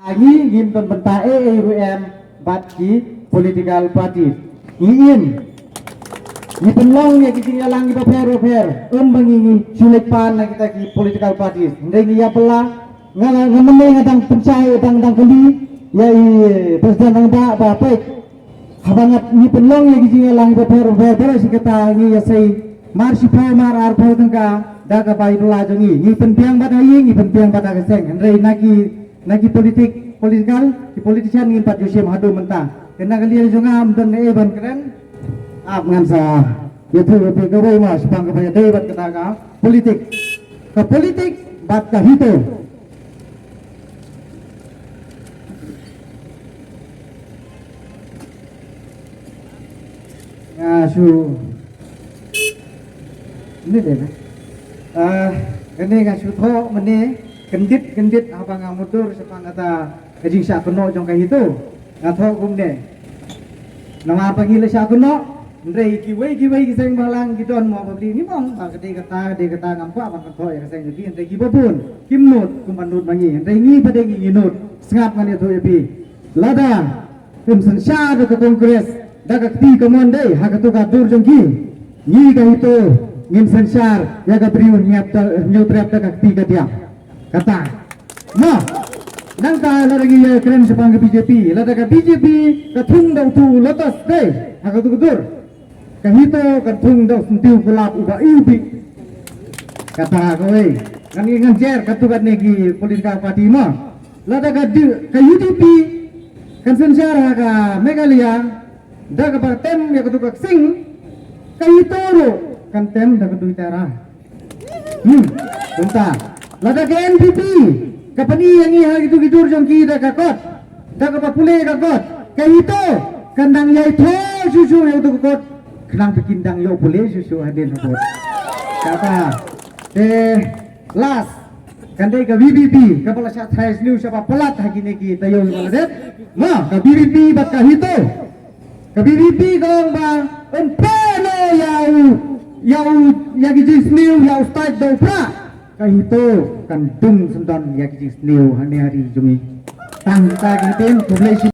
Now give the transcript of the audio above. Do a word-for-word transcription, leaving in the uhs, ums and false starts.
Ngi ngim don bynta ei ei ruh em bad ki political party. Ngi im. Ngi pynlong ïa ki jingïalang kiba pher ba pher. Ym ba ngi ngi shu leit pan na kita ki political party. Hynrei ngi ïa pynlong nga nga nga mynne nga dang pynshai dang dang kali ïa i president dang ba ba peit. Haba ngat ngi pynlong ïa ki jingïalang ba pher ba pher ba la shi kata ngi ïa sei mar shiphew mar arphew tyngka da ka bai bla jong ngi. Ngi pynbiang bad ha ïing ngi pynbiang bad ha ka seng. Hynrei na ki na ki politik political ki politician ngim pat ju shim haduh mynta. Kane ka liang jong nga ym don ei ban kren. Ap ngan sa ïathuh ïa phi kawei ma shaphang kaba ïadei bad kata ka politik. Ka politik bad ka HITO. Nga shu ni de na. Ah, kane nga shu thoh mynne kyndit kyndit haba nga mutdur shaphang kata ka jingshah kynnoh jong ka HITO. Nga thoh kumne. Namar ba ngi la shah kynnoh, hynrei kiwei kiwei ki seng bhalang ki don mo ba bli ngi mong ba ka dei kata ka dei kata ngam kwah ban thoh ïa ka seng jong ki, hynrei kiba bun kim nud kumba nud ma ngi, hynrei ngi ba dei ngi ngi nud. Sngap ngan ïathuh ïa phi. Lada kim synshar da ka Congress da ka kti ka mon dei ha katu ka dur jong ki. Ngi ka HITO ngin synshar ïa ka briew hynñiewtrep da ka kti ka diang. Kata. Mo. Nangta lada ngi ïa kren shaphang ka BJP, lada ka BJP ka thung da utu u lotus dei ha katu ka dur. Ka HITO ka thung da u syntiew kulap uba iu bik. Kata kawei. Ngan ngan jer katu katne ki political party mo. Lada ka di- ka UDP kan synshar ha ka Meghalaya da kaba tem ïa katu ka ksing, ka HITO ruh kan tem da ka dui tara. Hmm, kumta. Lada ka NPP ka pyni ïa ngi ha kitu ki dur jong ki da ka kot, da kaba pule ka kot, ka HITO kan dang ïai thoh shuh shuh ïa kitu ka kot. Khnang ba kin dang ïoh pule shuh shuh hadien ha kot. Kata. Te last kan dei ka VPP kaba la shah tharai sniew shaba palat ha kine ki taïew kiba la dep. Ma ka VPP bad ka HITO. Ka VPP ka ong ba yn pynlong ïa u ïa u ïa ki jingsniew ïa u stait da u prah. Ka HITO kan dung syndon ïa ki jingsniew ha ne ha ri jong ngi. Tang ta ki ktien, khublei shibun.